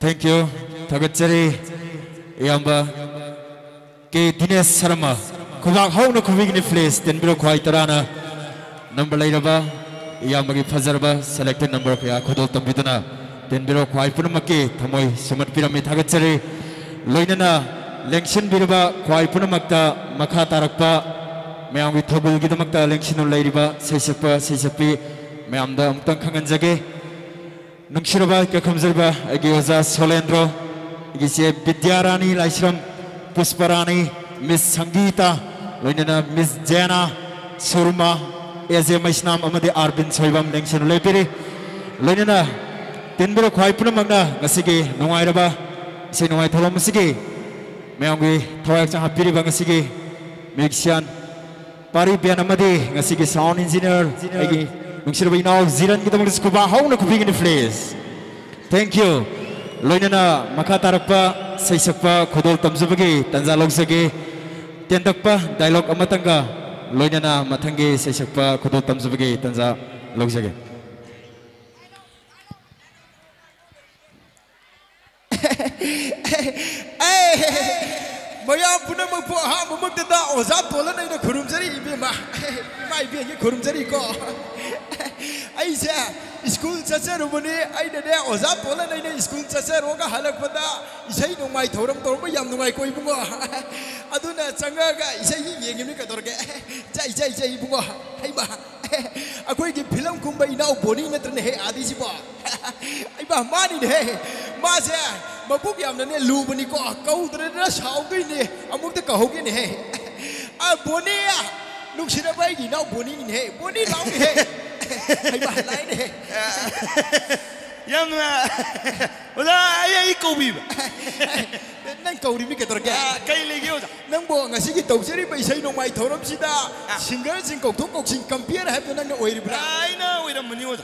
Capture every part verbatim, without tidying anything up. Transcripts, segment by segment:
Thank you. ꯊꯥꯒꯠꯆꯔꯤ ꯏꯌꯥꯝꯕ ꯀꯦ ꯗꯤꯅꯦꯁ ꯁꯔꯃ꯫ ꯈꯨꯕꯥꯛ ꯍꯧꯅ ꯈꯨꯕꯤꯒꯅꯤ please꯫ ꯇꯦꯟꯕꯤꯔꯣ ꯈ꯭ꯋꯥꯏ ꯇꯔꯥꯅ ꯅꯝꯕ ꯂꯩꯔꯕ ꯏꯌꯥꯝꯕꯒꯤ ꯐꯖꯔꯕ selected number ꯀꯌꯥ ꯈꯨꯗꯣꯜ ꯇꯝꯕꯤꯗꯨꯅ ꯇꯦꯟꯕꯤꯔꯣ ꯈ꯭ꯋꯥꯏ ꯄꯨꯝꯅꯃꯛꯀꯤ ꯊꯃꯣꯏ ꯁꯨꯝꯍꯠꯄꯤꯔꯝꯃꯤ꯫ ꯊꯥꯒꯠꯆꯔꯤ꯫ ꯂꯣꯏꯅꯅ ꯂꯦꯡꯁꯤꯟꯕꯤꯔꯕ ꯈ꯭ꯋꯥꯏ ꯄꯨꯝꯅꯃꯛꯇ ꯃꯈꯥ ꯇꯥꯔꯛꯄ ꯃꯌꯥꯝꯒꯤ ꯊꯧꯒꯜꯒꯤꯗꯃꯛꯇ ꯂꯦꯡꯁꯤꯟꯗꯨꯅ ꯂꯩꯔꯤꯕ ꯁꯩꯁꯛꯄ ꯁꯩꯁꯛꯄꯤ ꯃꯌꯥꯝꯗ ꯑꯃꯨꯛꯇꯪ ꯈꯪꯍꯟꯖꯒꯦ꯫ ꯅꯨꯡꯁꯤꯔꯕ ꯏꯀꯥꯏ ꯈꯨꯝꯖꯔꯕ ꯑꯩꯒꯤ ꯑꯣꯖꯥ ꯁꯣꯂꯦꯟꯗ꯭ꯔꯣ, ꯑꯩꯒꯤ ꯏꯆꯦ ꯕꯤꯗ꯭ꯌꯥꯔꯥꯅꯤ ꯂꯥꯏꯁ꯭ꯔꯝ, ꯄꯨꯁꯄꯔꯥꯅꯤ, ꯃꯤꯁ ꯁꯪꯒꯤꯇꯥ, ꯂꯣꯏꯅꯅ ꯃꯤꯁ ꯖꯦꯅꯥ, ꯁꯨꯔꯃꯥ, ꯑꯦ ꯖꯦ ꯃꯩꯁꯅꯥꯝ ꯑꯃꯗꯤ ꯑꯥꯔꯕꯤꯟ ꯁꯣꯏꯕꯝ ꯂꯦꯡꯁꯤꯟ ꯂꯦꯞꯄꯤꯔꯤ꯫ ꯂꯣꯏꯅꯅ ꯇꯤꯟꯕꯤꯔ ꯈ꯭ꯋꯥꯏ ꯄꯨꯝꯅꯃꯛꯅ ꯉꯁꯤꯒꯤ ꯅꯨꯡꯉꯥꯏꯔꯕ ꯏꯁꯩ ꯅꯨꯡꯉꯥꯏ ꯊꯧꯔꯝ ꯑꯁꯤꯒꯤ ꯃꯌꯥꯝꯒꯤ ꯊꯋꯥꯏ ꯍꯛꯆꯥꯡ ꯍꯥꯞꯄꯤꯔꯤꯕ ꯉꯁꯤꯒꯤ ꯃ꯭ꯌꯨꯖꯤꯁꯤꯌꯥꯟ ꯄꯥꯔꯤ ꯕꯦꯟ ꯑꯃꯗꯤ ꯉꯁꯤꯒꯤ sound engineer ꯑꯩꯒꯤ ꯅꯨꯡꯁꯤꯔꯕ ꯏꯅꯥꯎ ꯖꯤꯔꯟꯒꯤꯗꯃꯛꯇꯁꯨ ꯈꯨꯕꯥꯛ ꯍꯧꯅ ꯈꯨꯕꯤꯒꯅꯤ please꯫ Thank you꯫ ꯂꯣꯏꯅꯅ ꯃꯈꯥ ꯇꯥꯔꯛꯄ ꯁꯩꯁꯛꯄ ꯈꯨꯗꯣꯜ ꯇꯝꯖꯕꯒꯤ ꯇꯥꯟꯖꯥ ꯂꯧꯖꯒꯦ꯫ ꯇꯦꯟꯇꯛꯄ dialogue ꯑꯃꯇꯪꯒ ꯂꯣꯏꯅꯅ ꯃꯊꯪꯒꯤ ꯁꯩꯁꯛꯄ ꯈꯨꯗꯣꯜ ꯇꯝꯖꯕꯒꯤ ꯇꯥꯟꯖꯥ ꯂꯧꯖꯒꯦ꯫ ꯑꯩ ꯃꯌꯥꯝ ꯄꯨꯝꯅꯃꯛꯄꯨ ꯑꯍꯥꯟꯕꯃꯛꯇꯗ ꯑꯣꯖꯥ ꯇꯣꯂꯟ ꯑꯩꯅ ꯈꯨꯔꯨꯝꯖꯔꯤ ꯏꯕꯦꯝꯃ꯫ ꯏꯃꯥ ꯏꯕꯦꯟꯒꯤ ꯈꯨꯔꯨꯝꯖꯔꯤꯀꯣ꯫ ꯑꯩꯁꯦ ꯁ꯭ꯀꯨꯜ ꯆꯠꯆꯔꯨꯕꯅꯤ꯫ ꯑꯩꯅꯅꯦ ꯑꯣꯖꯥ ꯇꯣꯂꯟ ꯑꯩꯅ ꯁ꯭ꯀꯨꯜ ꯆꯠꯆꯔꯨꯔꯒ ꯍꯜꯂꯛꯄꯗ ꯏꯁꯩ ꯅꯣꯡꯃꯥꯏ ꯊꯧꯔꯝ ꯇꯧꯔꯝꯕ ꯌꯥꯝ ꯅꯨꯡꯉꯥꯏꯀꯣ ꯏꯕꯨꯡꯉꯣ꯫ ꯑꯗꯨꯅ ꯆꯪꯉꯛꯑꯒ ꯏꯁꯩ ꯌꯦꯡꯉꯤꯕꯅꯤ ꯀꯩꯗꯧꯔꯒꯦ꯫ ꯏꯆꯥ ꯏꯆꯥ ꯏꯆꯥ ꯏꯕꯨꯡꯉꯣ꯫ ꯍꯩꯃꯥ꯫ ꯑꯩꯈꯣꯏꯒꯤ ꯐꯤꯂꯝ ꯀꯨꯝꯕ ꯏꯅꯥꯎ ꯕꯣꯅꯤ ꯅꯠꯇ꯭ꯔꯅꯦꯍꯦ ꯑꯥꯗꯤꯁꯤꯕꯣ? ꯏꯃꯥ, ꯃꯥꯅꯤꯅꯦꯍꯦ꯫ ꯃꯥꯁꯦ ꯃꯕꯨꯛ ꯌꯥꯝꯅꯅꯦ ꯂꯨꯕꯅꯤꯀꯣ꯫ ꯀꯧꯗ꯭ꯔꯗꯅ ꯁꯥꯎꯗꯣꯏꯅꯦ꯫ ꯑꯃꯨꯛꯇ ꯀꯧꯍꯧꯒꯦꯅꯦꯍꯦ꯫ ꯑ, ꯕꯣꯅꯤ! ꯅꯨꯡꯁꯤꯔꯕ ꯑꯩꯒꯤ ꯏꯅꯥꯎ ꯕꯣꯅꯤꯅꯤꯅꯦꯍꯦ꯫ ꯕꯣꯅꯤ ꯂꯥꯎꯅꯦꯍꯦ꯫ ꯍꯩꯃꯥ, ꯂꯥꯛꯑꯦꯅꯦꯍꯦ꯫ ꯌꯥꯝ ꯅꯨꯡꯉꯥꯏ꯫ ꯑꯣꯖꯥ, ꯑꯩ, ꯑꯩ ꯀꯧꯕꯤꯕ꯫ ꯅꯪ ꯀꯧꯔꯤꯃꯤ ꯀꯩꯗꯧꯔꯒꯦ? ꯑ, ꯀꯩ ꯂꯩꯒꯦ, ꯑꯣꯖꯥ? ꯅꯪꯕꯨ ꯉꯁꯤꯒꯤ ꯇꯧꯖꯔꯤꯕ ꯏꯁꯩ ꯅꯣꯡꯃꯥꯏ ꯊꯧꯔꯝꯁꯤꯗ ꯑ꯫ ꯁꯤꯡꯒꯔꯁꯤꯡ ꯀꯧꯊꯣꯛ ꯀꯧꯁꯤꯟ compare ꯍꯥꯏꯕꯗꯨ ꯅꯪꯅ ꯑꯣꯏꯔꯤꯕ꯭ꯔꯥ? ꯑ, ꯑꯩꯅ ꯑꯣꯏꯔꯝꯕꯅꯤ, ꯑꯣꯖꯥ꯫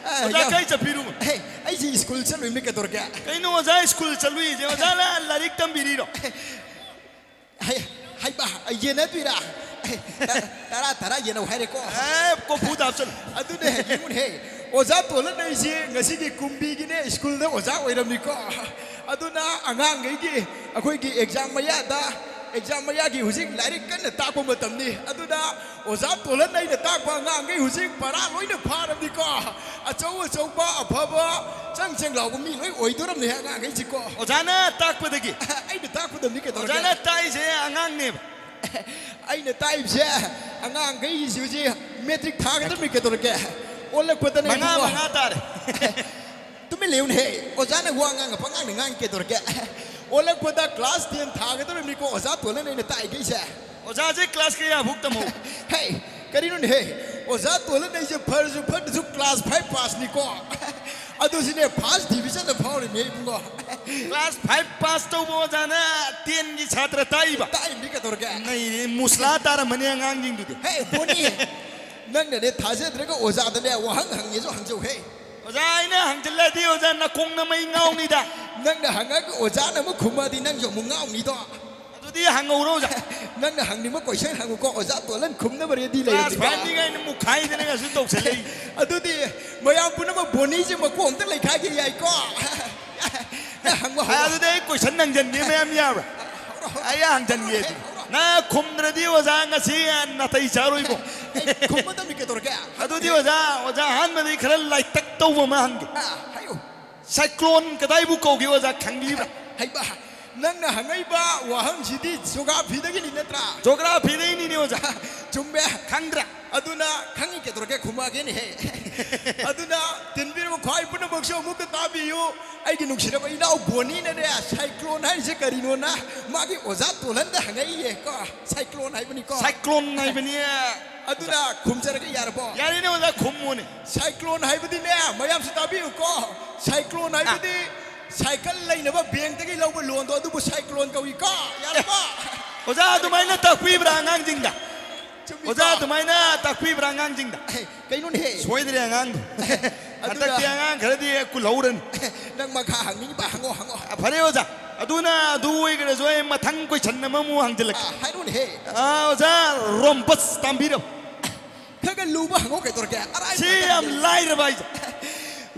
ꯑ, ꯑꯣꯖꯥ, ꯌꯥꯝ ꯀꯥꯏ ꯆꯠꯄꯤꯔꯨꯕ? ꯍꯦ, ꯑꯩꯁꯦ ꯁ꯭ꯀꯨꯜ ꯆꯠꯂꯨꯏꯃꯤ ꯀꯩꯗꯧꯔꯒꯦ? ꯀꯩꯅꯣ ꯑꯣꯖꯥ ꯁ꯭ꯀꯨꯜ ꯆꯠꯂꯨꯏꯁꯦ? ꯑꯣꯖꯥꯅ ꯂꯥꯏꯔꯤꯛ ꯇꯝꯕꯤꯔꯤꯔꯣ? ꯍꯩ, ꯍꯩꯃꯥ, ꯌꯦꯟꯅꯗꯣꯏꯔꯥ? ꯇ-, ꯇꯔꯥ, ꯇꯔꯥ ꯌꯦꯟꯅꯧ ꯍꯥꯏꯔꯦꯀꯣ꯫ ꯑꯦ, ꯀꯣꯐꯨꯗ ꯍꯥꯞꯆꯜꯂꯨ꯫ ꯑꯗꯨꯅꯦ, ꯌꯦꯡꯉꯨꯅꯦꯍꯦ꯫ ꯑꯣꯖꯥ ꯇꯣꯜꯍꯟ ꯑꯩꯁꯦ ꯉꯁꯤꯒꯤ ꯀꯨꯝꯕꯤꯒꯤꯅꯦ ꯁ꯭ꯀꯨꯜꯗ ꯑꯣꯖꯥ ꯑꯣꯏꯔꯝꯃꯤꯀꯣ꯫ ꯑꯗꯨꯅ ꯑꯉꯥꯡꯈꯩꯒꯤ, ꯑꯩꯈꯣꯏꯒꯤ ꯑꯦꯛꯖꯥꯝ ꯃꯌꯥꯗ, ꯑꯦꯛꯖꯥꯝ ꯃꯌꯥꯒꯤ ꯍꯧꯖꯤꯛ ꯂꯥꯏꯔꯤꯛ ꯀꯟꯅ ꯇꯥꯛꯄ ꯃꯇꯝꯅꯤ꯫ ꯑꯗꯨꯅ ꯑꯣꯖꯥ ꯇꯣꯜꯍꯟ ꯑꯩꯅ ꯇꯥꯛꯄ ꯑꯉꯥꯡꯈꯩ ꯍꯧꯖꯤꯛ ꯄꯔꯥ ꯂꯣꯏꯅ ꯐꯥꯔꯕꯅꯤꯀꯣ꯫ ꯑꯆꯧ ꯑꯆꯧꯕ, ꯑꯐꯕ, ꯆꯪ ꯆꯪ ꯂꯥꯎꯕ ꯃꯤ ꯂꯣꯏ ꯑꯣꯏꯗꯣꯔꯝꯅꯤ ꯑꯉꯥꯡꯈꯩꯁꯤꯀꯣ꯫ ꯑꯣꯖꯥꯅ ꯇꯥꯛꯄꯗꯒꯤ? ꯑꯩꯅ ꯇꯥꯛꯄꯗꯕꯅꯤ ꯀꯩꯗꯧꯔꯒꯦ? ꯑꯣꯖꯥꯅ ꯇꯥꯛꯏꯁꯦ ꯑꯉꯥꯡꯅꯦꯕ꯫ ꯑꯩꯅ ꯇꯥꯛꯏꯕꯁꯦ ꯑꯉꯥꯡꯈꯩꯁꯤ ꯍꯧꯖꯤꯛ ꯃꯦꯇ꯭ꯔꯤꯛ ꯊꯥꯒꯗꯕꯅꯤ ꯀꯩꯗꯧꯔꯒꯦ? ꯑꯣꯜꯂꯛꯄꯗꯅꯦ ꯃꯉꯥ, ꯏꯕꯨꯡꯉꯣ꯫ ꯃꯉꯥ ꯇꯥꯔꯦ꯫ ꯇꯨꯃꯤꯟ ꯂꯩꯌꯨꯅꯦꯍꯦ꯫ ꯑꯣꯖꯥꯅ ꯋꯥ ꯉꯥꯡꯉ ꯄꯉꯥꯡꯗ ꯉꯥꯡꯉꯤ ꯀꯩꯗꯧꯔꯒꯦ? ꯑꯣꯜꯂꯛꯄꯗ ꯀ꯭ꯂꯥꯁ ꯇꯦꯟ ꯊꯥꯒꯗꯧꯔꯤꯕꯅꯤꯀꯣ ꯑꯣꯖꯥ ꯇꯣꯜꯍꯟ ꯑꯩꯅ ꯇꯥꯛꯏꯈꯩꯁꯦ꯫ ꯑꯣꯖꯥꯁꯦ ꯀ꯭ꯂꯥꯁ ꯀꯌꯥꯐꯧ ꯇꯝꯍꯧ? ꯍꯦ, ꯀꯔꯤꯅꯣꯅꯦꯍꯦ? ꯑꯣꯖꯥ ꯇꯣꯜꯍꯟ ꯑꯩꯁꯦ ꯐꯔꯁꯨ ꯐꯠꯇ꯭ꯔꯁꯨ ꯀ꯭ꯂꯥꯁ ꯐꯥꯏꯚ ꯄꯥꯁꯅꯤꯀꯣ꯫ ꯑꯗꯨꯁꯨꯅꯦ ꯐꯥꯔꯁ ꯗꯤꯕꯤꯖꯟꯗ ꯐꯥꯎꯔꯤꯅꯦ ꯏꯕꯨꯡꯉꯣ꯫ ꯀ꯭ꯂꯥꯁ ꯐꯥꯏꯚ ꯄꯥꯁ ꯇꯧꯕ ꯑꯣꯖꯥꯅ ꯇꯦꯟꯒꯤ ꯁꯥꯇ꯭ꯔ ꯇꯥꯛꯏꯕ? ꯇꯥꯛꯏꯕꯅꯤ ꯀꯩꯗꯧꯔꯒꯦ? ꯅꯩꯔꯦ, ꯃꯨꯁꯂꯥ ꯇꯥꯔꯝꯃꯅꯤ ꯑꯉꯥꯡꯁꯤꯡꯗꯨꯗꯤ꯫ ꯍꯦ, ꯕꯣꯅꯤ, ꯅꯪꯅꯅꯦ ꯊꯥꯖꯗ꯭ꯔꯒ ꯑꯣꯖꯥꯗꯅꯦ ꯋꯥꯍꯪ ꯍꯪꯉꯦꯁꯨ ꯍꯪꯖꯧ ꯍꯦ꯫ ꯑꯣꯖꯥ, ꯑꯩꯅ ꯍꯪꯖꯤꯜꯂꯗꯤ ꯑꯣꯖꯥ ꯅꯥꯀꯣꯡꯅ ꯃꯩ ꯉꯥꯎꯅꯤꯗ꯫ ꯅꯪꯅ ꯍꯪꯉꯒ ꯑꯣꯖꯥꯅ ꯑꯃꯨꯛ ꯈꯨꯝꯃꯗꯤ ꯅꯪꯁꯨ ꯑꯃꯨꯛ ꯉꯥꯎꯅꯤꯗꯣ꯫ ꯑꯗꯨꯗꯤ ꯍꯪꯍꯧꯔꯣ ꯑꯣꯖꯥ꯫ ꯅꯪꯅ ꯍꯪꯅꯤꯡꯕ ꯀꯣꯏꯁꯟ ꯍꯪꯉꯨꯀꯣ, ꯑꯣꯖꯥ ꯇꯣꯜꯍꯟ ꯈꯨꯝꯅꯕ ꯔꯦꯗꯤ ꯀ꯭ꯂꯥꯁ ꯂꯩꯔꯕꯅꯤꯀꯣ꯫ ꯐꯥꯏꯚꯅꯤ ꯀꯥꯏꯅ ꯃꯨꯛꯈꯥꯏꯗꯅ ꯉꯁꯤ ꯇꯧꯁꯜꯂꯛꯏ꯫ ꯑꯗꯨꯗꯤ ꯃꯌꯥꯝ ꯄꯨꯝꯅꯃꯛ ꯕꯣꯅꯤꯁꯦ ꯃꯀꯣꯛ ꯑꯝꯇ ꯂꯩꯈꯥꯏꯒꯦ ꯌꯥꯏꯀꯣ? ꯅꯪ ꯍꯪꯕ ꯍꯧꯔꯣ꯫ ꯑꯗꯨꯗꯤ ꯑꯩ ꯀꯣꯏꯁꯟ ꯍꯪꯖꯟꯒꯦ ꯃꯌꯥꯝ ꯌꯥꯕ꯭ꯔꯥ? ꯍꯧꯔꯣ, ꯍꯧꯔꯣ꯫ ꯑꯩ ꯍꯪꯖꯟꯒꯦ ꯑꯗꯨꯗꯤ꯫ ꯍꯧꯔꯣ꯫ ꯅꯪ ꯈꯨꯝꯗ꯭ꯔꯗꯤ ꯑꯣꯖꯥ ꯉꯁꯤ ꯅꯥꯇꯩ ꯆꯥꯔꯣꯏꯀꯣ꯫ ꯑꯩ ꯈꯨꯝꯃꯗꯕꯅꯤ ꯀꯩꯗꯧꯔꯒꯦ? ꯑꯗꯨꯗꯤ ꯑꯣꯖꯥ, ꯑꯣꯖꯥ ꯑꯍꯥꯟꯕꯗꯤ ꯈꯔ ꯂꯥꯏꯇꯛ ꯇꯧꯕ ꯑꯃ ꯍꯪꯒꯦ꯫ ꯑꯥ, ꯍꯥꯏꯌꯨ꯫ ꯁꯥꯏꯀ꯭ꯂꯣꯟ ꯀꯗꯥꯏꯕꯨ ꯀꯧꯒꯦ ꯑꯣꯖꯥ ꯈꯪꯕꯤꯕ꯭ꯔꯥ? ꯍꯩꯃꯥ, ꯅꯪꯅ ꯍꯪꯉꯛꯏꯕ ꯋꯥꯍꯪꯁꯤꯗꯤ ꯖꯣꯒ꯭ꯔꯥꯐꯤꯗꯒꯤꯅꯤ ꯅꯠꯇ꯭ꯔꯥ? ꯖꯣꯒ꯭ꯔꯥꯐꯤꯗꯩꯅꯤꯅꯦ ꯑꯣꯖꯥ꯫ ꯆꯨꯝꯃꯦ꯫ ꯈꯪꯗ꯭ꯔꯥ? ꯑꯗꯨꯅ ꯈꯪꯉꯤ ꯀꯩꯗꯧꯔꯒꯦ ꯈꯨꯝꯃꯛꯑꯒꯦꯅꯦꯍꯦ꯫ ꯑꯗꯨꯅ ꯇꯤꯟꯕꯤꯔꯤꯕ ꯈ꯭ꯋꯥꯏ ꯄꯨꯝꯅꯃꯛꯁꯨ ꯑꯃꯨꯛꯀ ꯇꯥꯕꯤꯌꯨ꯫ ꯑꯩꯒꯤ ꯅꯨꯡꯁꯤꯔꯕ ꯏꯅꯥꯎ ꯕꯣꯅꯤꯅꯅꯦ ꯁꯥꯏꯀ꯭ꯂꯣꯟ ꯍꯥꯏꯔꯤꯁꯦ ꯀꯔꯤꯅꯣꯅ ꯃꯥꯒꯤ ꯑꯣꯖꯥ ꯇꯣꯜꯍꯟꯗ ꯍꯪꯉꯛꯏꯌꯦ ꯀꯣ꯫ ꯁꯥꯏꯀ꯭ꯂꯣꯟ ꯍꯥꯏꯕꯅꯤꯀꯣ꯫ ꯁꯥꯏꯀ꯭ꯂꯣꯟ ꯍꯥꯏꯕꯅꯤ꯫ ꯑꯗꯨꯅ ꯈꯨꯝꯖꯔꯒꯦ ꯌꯥꯔꯕꯣ? ꯌꯥꯔꯦꯅꯦ ꯑꯣꯖꯥ, ꯈꯨꯝꯃꯨꯅꯦ꯫ ꯁꯥꯏꯀ꯭ꯂꯣꯟ ꯍꯥꯏꯕꯗꯤꯅꯦ, ꯃꯌꯥꯝꯁꯨ ꯇꯥꯕꯤꯌꯨꯀꯣ꯫ ꯁꯥꯏꯀ꯭ꯂꯣꯟ ꯑꯥ꯫ ꯍꯥꯏꯕꯗꯤ ꯁꯥꯏꯀꯜ ꯂꯩꯅꯕ ꯕꯦꯡꯛꯇꯒꯤ ꯂꯧꯕ ꯂꯣꯟꯗꯣ, ꯑꯗꯨꯕꯨ ꯁꯥꯏꯀ꯭ꯂꯣꯟ ꯀꯧꯏꯀꯣ꯫ ꯌꯥꯔꯕꯣ? ꯑꯣꯖꯥ, ꯑꯗꯨꯃꯥꯏꯅ ꯇꯥꯛꯄꯤꯕ꯭ꯔꯥ ꯑꯉꯥꯡꯁꯤꯡꯗ? ꯆꯨꯝꯃꯤꯀꯣ? ꯑꯣꯖꯥ, ꯑꯗꯨꯃꯥꯏꯅ ꯇꯥꯛꯄꯤꯕ꯭ꯔꯥ ꯑꯉꯥꯡꯁꯤꯡꯗ? ꯑꯦ, ꯀꯩꯅꯣꯅꯦꯍꯦ? ꯁꯣꯏꯗ꯭ꯔꯦ ꯑꯉꯥꯡꯗꯣ꯫ ꯑꯗꯨꯅ ꯍꯟꯗꯛꯇꯤ ꯑꯉꯥꯡ ꯈꯔꯗꯤ ꯀꯨꯜꯍꯧꯔꯅꯤ꯫ ꯅꯪ ꯃꯈꯥ ꯍꯪꯅꯤꯡꯕ ꯍꯪꯉꯣ, ꯍꯪꯉꯣ꯫ ꯑ, ꯐꯔꯦ ꯑꯣꯖꯥ꯫ ꯑꯗꯨꯅ ꯑꯗꯨ ꯑꯣꯏꯈ꯭ꯔꯁꯨ ꯑꯩ ꯃꯊꯪ ꯀꯣꯏꯁꯟ ꯑꯃꯃꯨꯛ ꯍꯪꯖꯤꯜꯂꯛꯀꯦ꯫ ꯑ, ꯍꯥꯏꯔꯣꯅꯦꯍꯦ꯫ ꯑ, ꯑꯣꯖꯥ, ꯔꯣꯝꯕꯁ ꯇꯥꯝꯕꯤꯔꯝ꯫ ꯈꯔ ꯈꯔ ꯂꯨꯕ ꯍꯪꯉꯣ ꯀꯩꯗꯧꯔꯒꯦ? ꯑꯔꯥꯏꯕ ꯁꯤ ꯉꯥꯛꯇꯅꯤ꯫ ꯌꯥꯝ ꯂꯥꯏꯔꯕ ꯍꯥꯏꯁꯦ꯫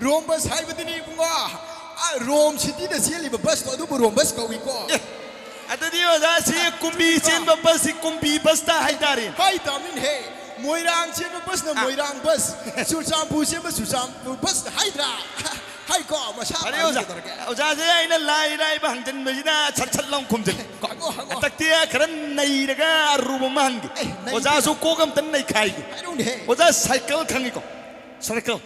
ꯔꯣꯝꯕꯁ ꯍꯥꯏꯕꯗꯨꯅꯤ ꯏꯕꯨꯡꯉꯣ꯫ ꯑꯥ, ꯔꯣꯝ ꯁꯤꯇꯤꯗ ꯆꯦꯜꯂꯤꯕ ꯕꯁꯇꯣ ꯑꯗꯨꯕꯨ ꯔꯣꯝꯕꯁ ꯀꯧꯏꯀꯣ꯫ ꯑꯦ, ꯑꯗꯨꯗꯤ ꯑꯣꯖꯥ, ꯁꯤ ꯀꯨꯝꯕꯤ ꯆꯦꯟꯕ ꯕꯁꯁꯤ ꯀꯨꯝꯕꯤ ꯕꯁꯇ ꯍꯥꯏꯇꯥꯔꯦ꯫ ꯍꯥꯏ ꯇꯥꯃꯤꯟ ꯍꯦ꯫ ꯃꯣꯏꯔꯥꯡ ꯆꯦꯟꯕ ꯕꯁꯅ ꯑꯥ꯫ ꯃꯣꯏꯔꯥꯡ ꯕꯁ, ꯆꯨꯔꯆꯥꯟꯄꯨꯔ ꯆꯦꯟꯕ ꯆꯨꯔꯆꯥꯟꯄꯨꯔ ꯕꯁ ꯍꯥꯏꯗ꯭ꯔꯥ? ꯍꯥꯏꯀꯣ, ꯃꯁꯥ ꯐꯔꯦ ꯃꯥꯜꯂꯤ ꯑꯣꯖꯥ꯫ ꯀꯩꯗꯧꯔꯒꯦ? ꯑꯣꯖꯥꯁꯦ ꯑꯩꯅ ꯂꯥꯏ ꯂꯥꯏꯕ ꯍꯪꯖꯟꯕꯁꯤꯗ ꯁꯠ ꯁꯠ ꯂꯥꯎ ꯈꯨꯝꯖꯤꯜꯂꯦ꯫ ꯍꯪꯉꯣ, ꯍꯪꯉꯣ꯫ ꯍꯟꯗꯛꯇꯤ ꯈꯔ ꯅꯩꯔꯒ ꯑꯔꯨꯕ ꯑꯃ ꯍꯪꯒꯦ꯫ ꯑꯦ, ꯅꯩ- ꯑꯣꯖꯥꯁꯨ ꯀꯣꯛ ꯑꯝꯇ ꯅꯩꯈꯥꯏꯒꯦ꯫ ꯍꯥꯏꯔꯛꯎꯅꯦꯍꯦ꯫ ꯑꯣꯖꯥ, ꯁꯥꯏꯀꯜ ꯈꯪꯉꯤꯀꯣ? ꯁꯥꯏꯀꯜ꯫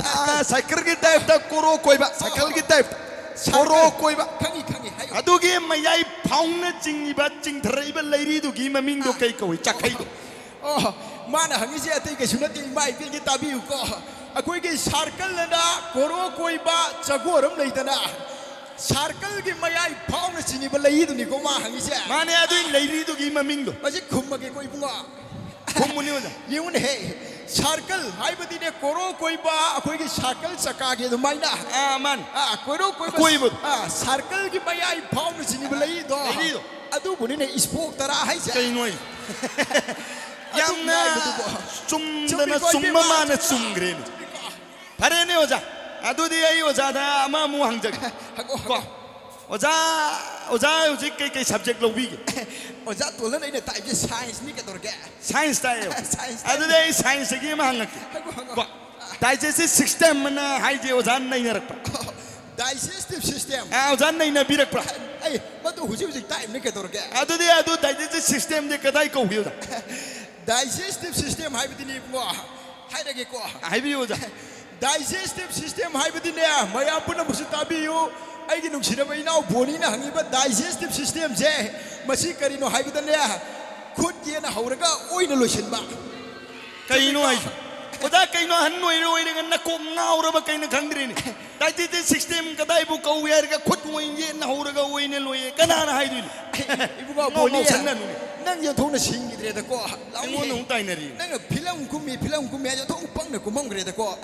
ꯑꯥ, ꯁꯥꯏꯀꯜꯒꯤ ꯇꯥꯏꯞꯇ ꯀꯣꯔꯣ ꯀꯣꯏꯕ, ꯁꯥꯏꯀꯜꯒꯤ ꯇꯥꯏꯞꯇ ꯁꯥꯏꯀꯜ꯫ ꯀꯣꯔꯣ ꯀꯣꯏꯕ꯫ ꯈꯪꯉꯤ, ꯈꯪꯉꯤ, ꯍꯥꯏꯌꯣ꯫ ꯑꯗꯨꯒꯤ ꯃꯌꯥꯏ ꯐꯥꯎꯅ ꯆꯤꯡꯉꯤꯕ, ꯆꯤꯡꯊꯔꯛꯏꯕ ꯂꯩꯔꯤꯗꯨꯒꯤ ꯃꯃꯤꯡꯗꯣ ꯀꯩ ꯀꯧꯏ? ꯆꯥꯈꯩꯗꯣ꯫ ꯑꯣ, ꯃꯥꯅ ꯍꯪꯉꯤꯁꯦ ꯑꯇꯩ ꯀꯩꯁꯨ ꯅꯠꯇꯦ, ꯏꯃꯥ ꯏꯕꯦꯟꯒꯤ ꯇꯥꯕꯤꯌꯨꯀꯣ꯫ ꯑꯩꯈꯣꯏꯒꯤ ꯁꯥꯔꯀꯜ ꯑꯅ ꯀꯣꯔꯣ ꯀꯣꯏꯕ ꯆꯒꯣꯔ ꯑꯃ ꯂꯩꯗꯅ, ꯁꯥꯔꯀꯜꯒꯤ ꯃꯌꯥꯏ ꯐꯥꯎꯅ ꯆꯤꯡꯉꯤꯕ ꯂꯩꯔꯤꯗꯨꯅꯤꯀꯣ ꯃꯥ ꯍꯪꯉꯤꯁꯦ꯫ ꯃꯥꯅꯦ, ꯑꯗꯨꯏ ꯂꯩꯔꯤꯗꯨꯒꯤ ꯃꯃꯤꯡꯗꯣ꯫ ꯃꯁꯤ ꯈꯨꯝꯃꯒꯦꯀꯣ ꯏꯕꯨꯡꯉꯣ꯫ ꯈꯨꯝꯃꯨꯅꯤ ꯑꯣꯖꯥ꯫ ꯌꯦꯡꯉꯨꯅꯦꯍꯦ, ꯁꯥꯔꯀꯜ ꯍꯥꯏꯕꯗꯤꯅꯦ ꯀꯣꯔꯣ ꯀꯣꯏꯕ ꯑꯩꯈꯣꯏꯒꯤ ꯁꯥꯔꯀꯜ ꯆꯀꯥꯒꯤ ꯑꯗꯨꯃꯥꯏꯅ꯫ ꯑꯥ, ꯃꯥꯅꯤ꯫ ꯑꯥ, ꯀꯣꯏꯔꯣ ꯀꯣꯏꯕ꯫ ꯑꯀꯣꯏꯕꯗꯣ꯫ ꯑꯥ, ꯁꯥꯔꯀꯜꯒꯤ ꯃꯌꯥꯏ ꯐꯥꯎꯅ ꯆꯤꯡꯉꯤꯕ ꯂꯩꯔꯤꯗꯣ꯫ ꯂꯩꯔꯤꯗꯣ꯫ ꯑꯗꯨꯕꯨꯅꯤꯅꯦ ꯏꯁꯄꯣꯛ ꯇꯔꯥ ꯍꯥꯏꯁꯦ꯫ ꯀꯩꯅꯣ ꯍꯥꯏꯁꯦ? ꯑꯗꯨꯛ ꯌꯥꯝꯅ ꯅꯥꯏꯕꯗꯨꯕꯣ꯫ ꯆꯨꯝꯗꯅ ꯆꯨꯝꯃꯤꯀꯣ, ꯆꯨꯝꯕ ꯏꯕꯦꯝꯃ? ꯃꯥꯅ ꯆꯨꯝꯈ꯭ꯔꯦꯅꯦ꯫ ꯐꯔꯦꯅꯦ ꯑꯣꯖꯥ, ꯑꯗꯨꯗꯤ ꯑꯩ ꯑꯣꯖꯥꯗ ꯑꯃ ꯑꯃꯨꯛ ꯍꯪꯖꯒꯦ꯫ ꯍꯪꯉꯣ, ꯀꯣ, ꯍꯪꯉꯣ꯫ ꯑꯣꯖꯥ, ꯑꯣꯖꯥ ꯍꯧꯖꯤꯛ ꯀꯩꯀꯩ ꯁꯕꯖꯦꯛ ꯂꯧꯕꯤꯒꯦ? ꯑꯣꯖꯥ ꯇꯣꯜꯂꯟ, ꯑꯩꯅ ꯇꯥꯛꯏꯁꯦ ꯁꯥꯏꯟꯁꯅꯤ ꯀꯩꯗꯧꯔꯒꯦ? ꯁꯥꯏꯟꯁ ꯇꯥꯛꯑꯦꯕ꯫ ꯁꯥꯏꯟꯁ ꯇꯥꯛꯑꯦ꯫ ꯑꯗꯨꯗꯤ ꯑꯩ ꯁꯥꯏꯟꯁꯇꯒꯤ ꯑꯃ ꯍꯪꯉꯛꯀꯦ꯫ ꯍꯪꯉꯣ, ꯍꯪꯉꯣ꯫ ꯀꯣ, ꯗꯥꯏꯖꯦꯁꯇꯤꯚ ꯁꯤꯁꯇꯦꯝ ꯑꯅ ꯍꯥꯏꯁꯦ ꯑꯣꯖꯥ ꯅꯩꯅꯔꯛꯄ꯭ꯔꯥ? Digestive system. ꯑꯥ, ꯑꯣꯖꯥ ꯅꯩꯅꯕꯤꯔꯛꯄ꯭ꯔꯥ? ꯑꯩ ꯃꯗꯨ ꯍꯧꯖꯤꯛ ꯍꯧꯖꯤꯛ ꯇꯥꯛꯏꯕꯅꯤ ꯀꯩꯗꯧꯔꯒꯦ? ꯑꯗꯨꯗꯤ ꯑꯗꯨ ꯗꯥꯏꯖꯦꯁꯇꯤꯚ ꯁꯤꯁꯇꯦꯝꯗꯤ ꯀꯗꯥꯏ ꯀꯧꯒꯦ ꯑꯣꯖꯥ? ꯗꯥꯏꯖꯦꯁꯇꯤꯚ ꯁꯤꯁꯇꯦꯝ ꯍꯥꯏꯕꯗꯤꯅꯦ ꯏꯕꯨꯡꯉꯣ, ꯍꯥꯏꯔꯒꯦꯀꯣ꯫ ꯍꯥꯏꯕꯤꯌꯨ ꯑꯣꯖꯥ꯫ ꯗꯥꯏꯖꯦꯁꯇꯤꯚ ꯁꯤꯁꯇꯦꯝ ꯍꯥꯏꯕꯗꯤꯅꯦ, ꯃꯌꯥꯝ ꯄꯨꯝꯅꯃꯛꯁꯨ ꯇꯥꯕꯤꯌꯨ꯫ ꯑꯩꯒꯤ ꯅꯨꯡꯁꯤꯔꯕ ꯏꯅꯥꯎ ꯕꯣꯅꯤꯅ ꯍꯪꯉꯤꯕ ꯗꯥꯏꯖꯦꯁꯇꯤꯚ ꯁꯤꯁꯇꯦꯝꯁꯦ, ꯃꯁꯤ ꯀꯔꯤꯅꯣ ꯍꯥꯏꯕꯗꯅꯦ, ꯈꯨꯠ ꯌꯦꯠꯅ ꯍꯧꯔꯒ ꯑꯣꯏꯅ ꯂꯣꯏꯁꯤꯟꯕ꯫ ꯀꯩꯅꯣ ꯍꯥꯏꯁꯦ? ꯑꯣꯖꯥ, ꯀꯩꯅꯣ ꯑꯍꯟ ꯑꯣꯏꯔ ꯑꯣꯏꯔꯒ ꯅꯀꯣꯛ ꯉꯥꯎꯔꯕ ꯀꯩꯅꯣ ꯈꯪꯗ꯭ꯔꯦꯅꯦ꯫ ꯗꯥꯏꯖꯦꯁꯇꯤꯚ ꯁꯤꯁꯇꯦꯝ ꯀꯗꯥꯏꯕꯨ ꯀꯧꯏ ꯍꯥꯏꯔꯒ ꯈꯨꯠ ꯑꯣꯏꯅ ꯌꯦꯠꯅ ꯍꯧꯔꯒ ꯑꯣꯏꯅ ꯂꯣꯏꯌꯦ꯫ ꯀꯅꯥꯅ ꯍꯥꯏꯗꯣꯏꯅꯣ? ꯏꯕꯨꯡꯉꯣ ꯉꯥꯎ ꯕꯣꯅꯤ, ꯉꯥꯎꯁꯟꯅꯅꯨꯅꯦ꯫ ꯅꯪ ꯌꯦꯟꯊꯣꯛꯅ ꯁꯤꯡꯈꯤꯗ꯭ꯔꯦꯗꯀꯣ꯫ ꯂꯥꯎꯅꯦ꯫ ꯑꯩꯉꯣꯟꯗ ꯑꯃꯨꯛ ꯇꯥꯏꯅꯔꯤ꯫ ꯅꯪꯅ ꯐꯤꯂꯝ ꯀꯨꯝꯃꯤ, ꯐꯤꯂꯝ ꯀꯨꯝꯃꯤ ꯍꯥꯏꯁꯦ ꯑꯣꯟꯊꯣꯛ ꯄꯪꯅ ꯀꯨꯝꯃꯝꯈ꯭ꯔꯦꯗꯀꯣ꯫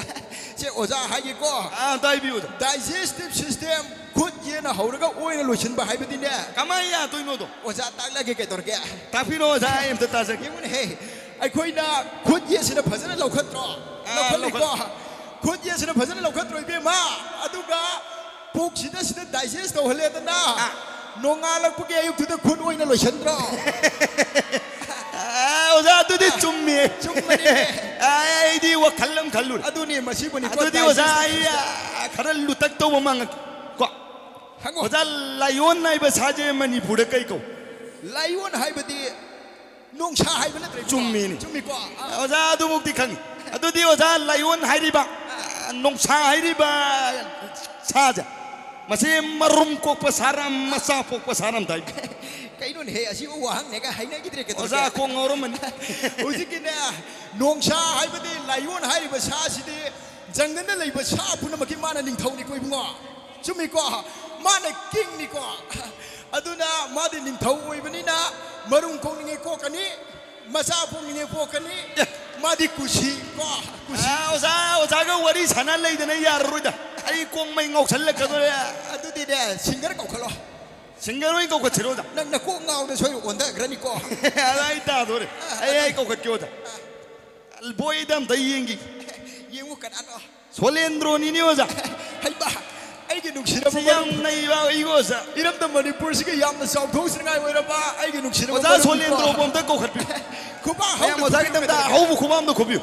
ꯁꯦ ꯑꯣꯖꯥ ꯍꯥꯏꯒꯦꯀꯣ꯫ ꯑꯥ, ꯑꯝꯇ ꯍꯥꯏꯕꯤꯌꯨ ꯑꯣꯖꯥ꯫ ꯗꯥꯏꯖꯦꯁꯇꯤꯚ ꯁꯤꯁꯇꯦꯝ, ꯈꯨꯠ ꯌꯦꯠꯅ ꯍꯧꯔꯒ ꯑꯣꯏꯅ ꯂꯣꯏꯁꯤꯟꯕ ꯍꯥꯏꯕꯗꯤꯅꯦ꯫ ꯀꯃꯥꯏꯅ ꯌꯥꯗꯣꯏꯅꯣꯗꯣ? ꯑꯣꯖꯥ ꯇꯥꯛꯂꯒꯦ ꯀꯩꯗꯧꯔꯒꯦ? ꯇꯥꯛꯄꯤꯔꯣ ꯑꯣꯖꯥ, ꯑꯩ ꯑꯝꯇ ꯇꯥꯖꯒꯦ꯫ ꯌꯦꯡꯉꯨꯅꯦꯍꯦ, ꯑꯩꯈꯣꯏꯅ ꯈꯨꯠ ꯌꯦꯠꯁꯤꯅ ꯐꯖꯅ ꯂꯧꯈꯠꯇ꯭ꯔꯣ? ꯑꯥ, ꯂꯧꯈꯠꯂꯤꯀꯣ? ꯂꯧꯈꯠ- ꯈꯨꯠ ꯌꯦꯠꯁꯤꯅ ꯐꯖꯅ ꯂꯧꯈꯠꯇ꯭ꯔꯣ, ꯏꯕꯦꯝꯃ? ꯑꯗꯨꯒ ꯄꯨꯛꯁꯤꯗ ꯁꯤꯗ ꯗꯥꯏꯖꯦꯁ ꯇꯧꯍꯜꯂꯦꯗꯅ꯫ ꯑꯥ꯫ ꯅꯣꯡꯉꯥꯜꯂꯛꯄꯒꯤ ꯑꯌꯨꯛꯇꯨꯗ ꯈꯨꯠ ꯑꯣꯏꯅ ꯂꯣꯏꯁꯟꯗ꯭ꯔꯣ? ꯑꯥ, ꯑꯣꯖꯥ, ꯑꯗꯨꯗꯤ ꯆꯨꯝꯃꯤ꯫ ꯆꯨꯝꯕꯅꯤꯅꯦ꯫ ꯑꯥ, ꯑꯩꯗꯤ ꯋꯥꯈꯜ ꯑꯃ ꯈꯜꯂꯨꯔꯦ꯫ ꯑꯗꯨꯅꯤ, ꯃꯁꯤꯕꯨꯅꯤꯀꯣ ꯑꯗꯨꯗꯤ ꯑꯣꯖꯥ, ꯗꯥꯏꯖꯦꯁ ꯑꯩ, ꯇꯧꯍꯜꯂꯤꯁꯦ꯫ ꯑꯥ, ꯈꯔ ꯂꯨꯇꯛ ꯇꯧꯕ ꯑꯃ ꯍꯪꯉꯛꯀꯦ꯫ ꯀꯣ? ꯍꯪꯉꯣ꯫ ꯑꯣꯖꯥ, ꯂꯥꯏꯑꯣꯟ ꯍꯥꯏꯕ ꯁꯥꯁꯦ ꯃꯅꯤꯄꯨꯔꯗ ꯀꯩ ꯀꯧ? ꯂꯥꯏꯑꯣꯟ ꯍꯥꯏꯕꯗꯤ ꯅꯣꯡꯁꯥ ꯍꯥꯏꯕ ꯅꯠꯇ꯭ꯔꯦ, ꯏꯕꯨꯡꯉꯣ? ꯆꯨꯝꯃꯤꯅꯦ꯫ ꯆꯨꯝꯃꯤꯀꯣ? ꯑꯥ. ꯑꯣꯖꯥ, ꯑꯗꯨꯃꯛꯇꯤ ꯈꯪꯉꯤ꯫ ꯑꯗꯨꯗꯤ ꯑꯣꯖꯥ, ꯂꯥꯏꯑꯣꯟ ꯍꯥꯏꯔꯤꯕ, ꯑꯥ, ꯅꯣꯡꯁꯥ ꯍꯥꯏꯔꯤꯕ ꯁꯥꯁꯦ, ꯃꯁꯤ ꯃꯔꯨꯝ ꯀꯣꯛꯄ ꯁꯥꯔ, ꯃꯆꯥ ꯄꯣꯛꯄ ꯁꯥꯔ ꯑꯝꯇ ꯍꯥꯏꯕꯤꯌꯨ꯫ ꯀꯩꯅꯣꯅꯦꯍꯦ, ꯑꯁꯤꯕꯨ ꯋꯥꯍꯪꯅꯦꯒ ꯍꯥꯏꯅꯈꯤꯗ꯭ꯔꯦ, ꯀꯩꯗꯧꯔꯒꯦ? ꯑꯣꯖꯥ, ꯀꯣꯛ ꯉꯥꯎꯔꯝꯃꯅꯤ꯫ ꯍꯧꯖꯤꯛꯀꯤꯅꯦ, ꯅꯣꯡꯁꯥ ꯍꯥꯏꯕꯗꯤ ꯂꯥꯏꯑꯣꯟ ꯍꯥꯏꯔꯤꯕ ꯁꯥꯁꯤꯗꯤ ꯖꯪꯒꯜꯗ ꯂꯩꯕ ꯁꯥ ꯄꯨꯝꯅꯃꯛꯀꯤ ꯃꯥꯅ ꯅꯤꯡꯊꯧꯅꯤꯀꯣ, ꯏꯕꯨꯡꯉꯣ꯫ ꯆꯨꯝꯃꯤꯀꯣ? ꯃꯥꯅ ꯀꯤꯡꯅꯤꯀꯣ꯫ ꯑꯗꯨꯅ ꯃꯥꯗꯤ ꯅꯤꯡꯊꯧ ꯑꯣꯏꯕꯅꯤꯅ ꯃꯔꯨꯝ ꯀꯣꯛꯅꯤꯡꯉꯦ ꯀꯣꯛꯀꯅꯤ, ꯃꯆꯥ ꯄꯣꯛꯅꯤꯡꯉꯦ ꯄꯣꯛꯀꯅꯤ꯫ ꯑꯦ꯫ ꯃꯥꯗꯤ ꯀꯨꯁꯤ ꯀꯣ, ꯀꯨꯁꯤ꯫ ꯑꯥ, ꯑꯣꯖꯥ, ꯑꯣꯖꯥꯒ ꯋꯥꯔꯤ ꯁꯥꯟꯅ ꯂꯩꯗꯅ ꯌꯥꯔꯔꯣꯏꯗ꯫ ꯑꯩ ꯀꯣꯛ ꯃꯩ ꯉꯥꯎꯁꯜꯂꯛꯀꯗꯣꯔꯦ꯫ ꯑꯗꯨꯗꯤꯅꯦ, ꯁꯤꯡꯒꯔ ꯀꯧꯈꯠꯂꯣ꯫ ꯁꯤꯡꯒꯔ ꯑꯣꯏꯅ ꯀꯧꯈꯠꯁꯤꯔꯣ, ꯑꯣꯖꯥ? ꯅꯪ ꯅꯀꯣꯛ ꯉꯥꯎꯗ ꯁꯣꯏꯔ ꯑꯣꯟꯊꯈ꯭ꯔꯅꯤꯀꯣ꯫ ꯑꯗ ꯑꯩ ꯇꯥꯗꯣꯔꯦ꯫ ꯑꯥ, ꯑꯩ, ꯑꯗꯨ ꯑꯩ ꯀꯧꯈꯠꯀꯦ, ꯑꯣꯖꯥ꯫ ꯕꯣꯏꯗ ꯑꯝꯇ ꯌꯦꯡꯈꯤꯒꯦ꯫ ꯌꯦꯡꯉꯨ ꯀꯅꯥꯅꯣ? ꯁꯣꯂꯦꯟꯗ꯭ꯔꯣꯅꯤꯅꯦ, ꯑꯣꯖꯥ꯫ ꯍꯩꯃꯥ, ꯑꯩꯒꯤ ꯅꯨꯡꯁꯤꯔꯕ ꯁꯤ ꯌꯥꯝ ꯃꯔꯨꯞ꯫ ꯅꯩꯕ ꯑꯩꯒꯣ, ꯑꯣꯖꯥ꯫ ꯏꯔꯝꯗꯝ ꯃꯅꯤꯄꯨꯔꯁꯤꯒꯤ ꯌꯥꯝꯅ ꯆꯥꯎꯊꯣꯛꯆꯅꯤꯡꯉꯥꯏ ꯑꯣꯏꯔꯕ ꯑꯩꯒꯤ ꯅꯨꯡꯁꯤꯔꯕ ꯑꯣꯖꯥ ꯃꯔꯨꯞ꯫ ꯁꯣꯂꯦꯟꯗ꯭ꯔꯣꯕꯨ ꯑꯝꯇ ꯀꯧꯈꯠꯄꯤꯌꯨ꯫ ꯈꯨꯕꯥꯛ ꯍꯧꯅ ꯃꯌꯥꯝ ꯑꯣꯖꯥꯒꯤꯗꯃꯛꯇ ꯈꯨꯕꯤꯌꯨ꯫ ꯑꯍꯧꯕ ꯈꯨꯕꯥꯛ ꯑꯝꯇ ꯈꯨꯕꯤꯌꯨ꯫